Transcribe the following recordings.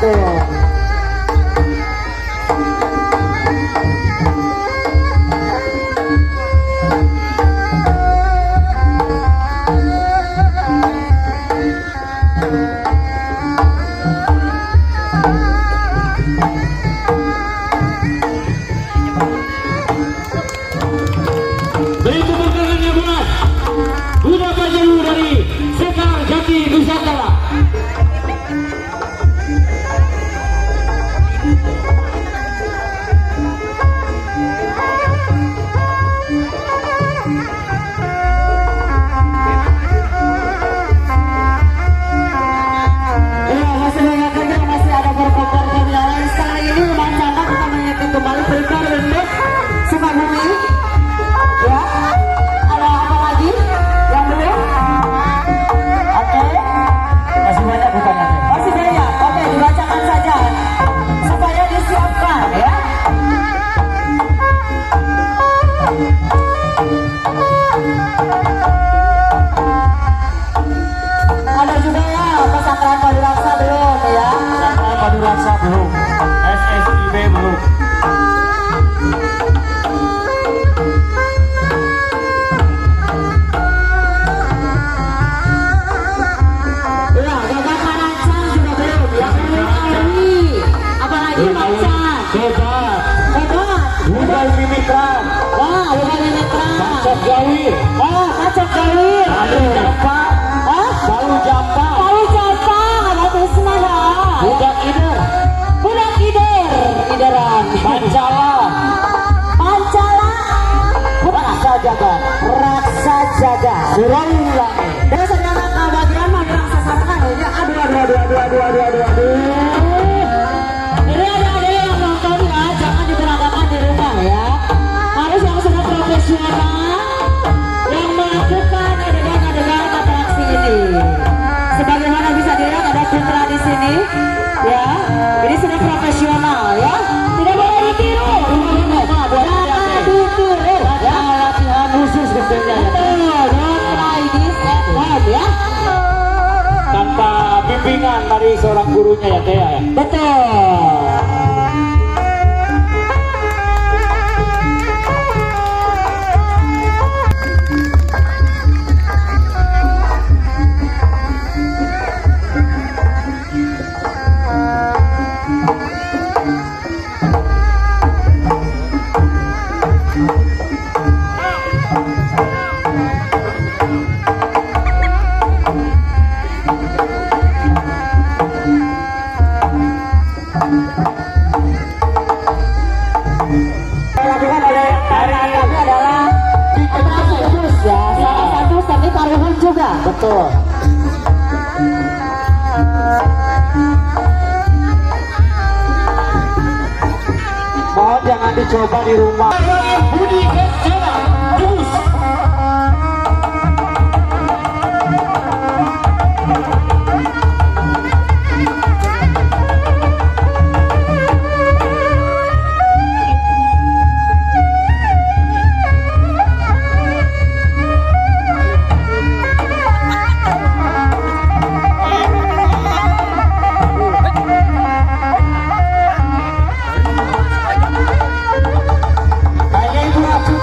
Bandung. Beri tepuk tangannya buat Buddha Pajalu dari Sekar Jati Nusantara. Iya, masih banyak lagi, masih ada perform yang lain. Sekarang ini Bang Chandra kita mengingatkan kembali prepare untuk Sukabumi. Ya, ada apa lagi yang belum? Oke, Masih banyak pertanyaannya. Masih banyak. Oke, dibacakan saja supaya disiapkan ya. Ada juga ya pesantren Paduraksa belum ya? Pesantren Paduraksa belum, SSIB belum. Iya, Gagak Marancang juga belum ya. Ui, apalagi Macan. Hebat. Hebat. Budai Mimikran, Wah, bukan Mimikran. Bacok Gawir, Wah, Kacok Gawir. Palu Jampa, Hah? Palu Jampa, Palu Jampa, ada Krisna ya. Budak Ider, Budak Ider, Ideran. Pancala, Pancala, Raksa Jaga, Raksa Jaga. Suraulangi. Dan saudara kebagian mah Raksa Sarkan ini. Aduh, aduh, aduh, aduh, aduh, aduh, aduh, aduh. Ini ada yang nonton ya, jangan diperagakan di rumah ya. Harus yang sudah profesional yang melakukan adegan-adegan atraksi ini. Sebagaimana bisa dilihat ada putra di sini, ya. Ini sudah profesional ya. Tidak boleh ditiru. Jangan ditiru. Ya. Latihan khusus tentunya ya. Betul, don't try this at home ya. Tanpa bimbingan dari seorang gurunya ya Teh ya. Betul. Dilakukan oleh kami adalah atraksi khusus ya, salah satu seni karuhun juga. Betul. Mohon jangan dicoba di rumah. Budi Kecela, terus. Kayaknya itu racun.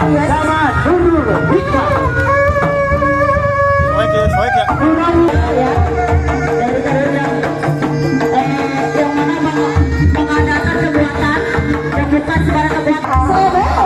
Sama Nurul Hikmah. Soek ya, soek ya. Ya, dari kader yang mana mengadakan kegiatan yang bukan sembarang kegiatan.